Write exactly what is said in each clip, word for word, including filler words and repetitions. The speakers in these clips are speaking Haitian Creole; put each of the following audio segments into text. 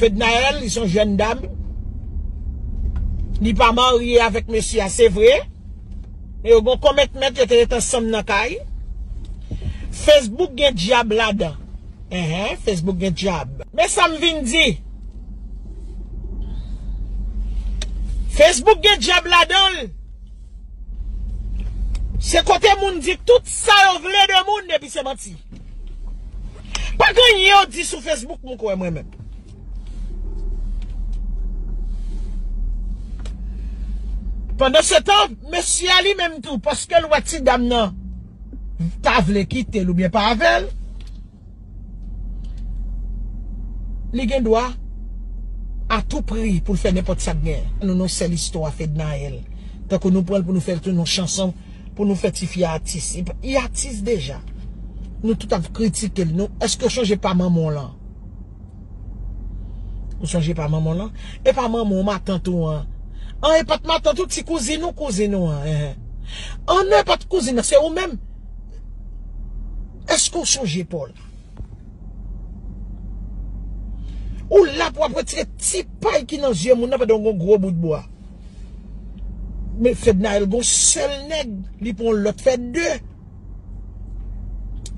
Fednaelle, li se yon jèn dam. Li pa marye avèk mesye a, se vre. Men yo gon komitman, yo te ret ansanm nan kay. Facebook gen dyab ladan. Enhen, Facebook gen dyab. Men sa m vin di. Facebook gen dyab ladan l. Se kote moun di tout sa yo vle de moun, epi se manti. Pa gen anyen yo di sou Facebook, m kwè mwen menm. Pandan se tan, mesye a li menm tou, paske l wè ti dam nan ta vle kite l oubyen pa avè l, li gen dwa a tou pri pou l fè nenpòt sa k gen. Nou, nou sèl istwa Fednaelle. Tankou nou pran l pou nou fè l tounen yon chanson, pou nou fè tifi a atis. Li, li atis deja. Nou tout ap kritike l. Nou, èske w sonje pa manman w lan? Ou sonje pa manman w lan? E pa manman w, matant ou an? An, e pa t matant ou, ti kouzin ou, kouzin ou an? Enhen. An, non, e pa t kouzin nan, se ou menm. Èske w sonje pa w la? Ou la pou ap retire ti pay ki nan zye moun nan pandan w gon gwo bout bwa. Men Fednaelle gon sèl nèg, li pran lòt fè de.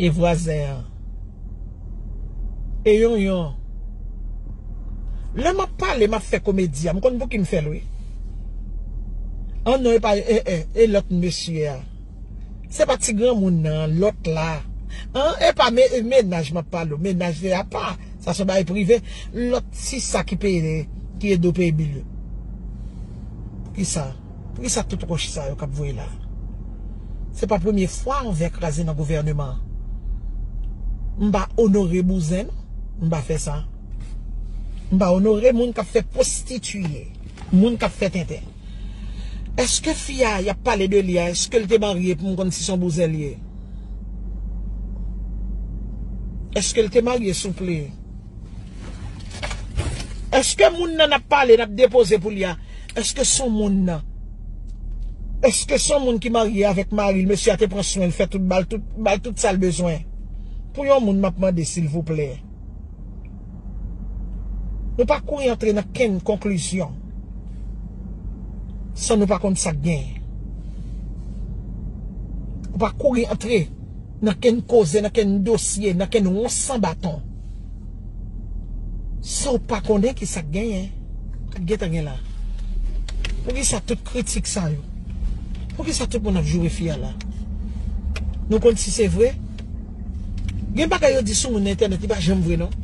E vwazen an. E yonyon. Lè m ap pale, m ap fè komedi a, m konn pou ki m fè l, wi. An non, e pa, e, e, e lòt mesye a. Se pa ti granmoun nan, lòt la. An, e pa me-, mennaj m ap pale w. Mennaj se apa. Sa se yon bagay prive. Lòt ti sa ki peye, ki ede w peye bil yo. Poukisa? Poukisa tout wòch sa yo k ap voye la? Se pa premye fwa anvè kraze nan gouvèneman an. M pa onore bouzen, non. M pa fè sa. M pa onore moun k ap fè pwostitiye. Moun k ap fè tenten. Èske fi a y ap pale de li a, èske l te marye pou m konn si se yon bouzen li ye? Èske l te marye, souple? Èske moun nan n ap pale, n ap depoze pou li a, èske se yon moun nan? Èske se yon moun ki marye avèk mari l, mesye a te pran swen l, fè tout, ba l tout, ba l tout sa l bezwen? Pou yon moun, m ap mande, silvouplè. Nou pa kouri antre nan kenn konklizyon san nou pa konn sa k genyen. Ou pa kouri antre nan kenn koze, nan kenn dosye, nan kenn wons san baton san w pa konnen ki sa k genyen. Sa k gentan gen la? Poukisa tout kritik sa yo? Poukisa tout moun ap joure fi a la? Nou konn si se vre? Gen bagay yo di sou moun nan entènèt, li pa janm vre non.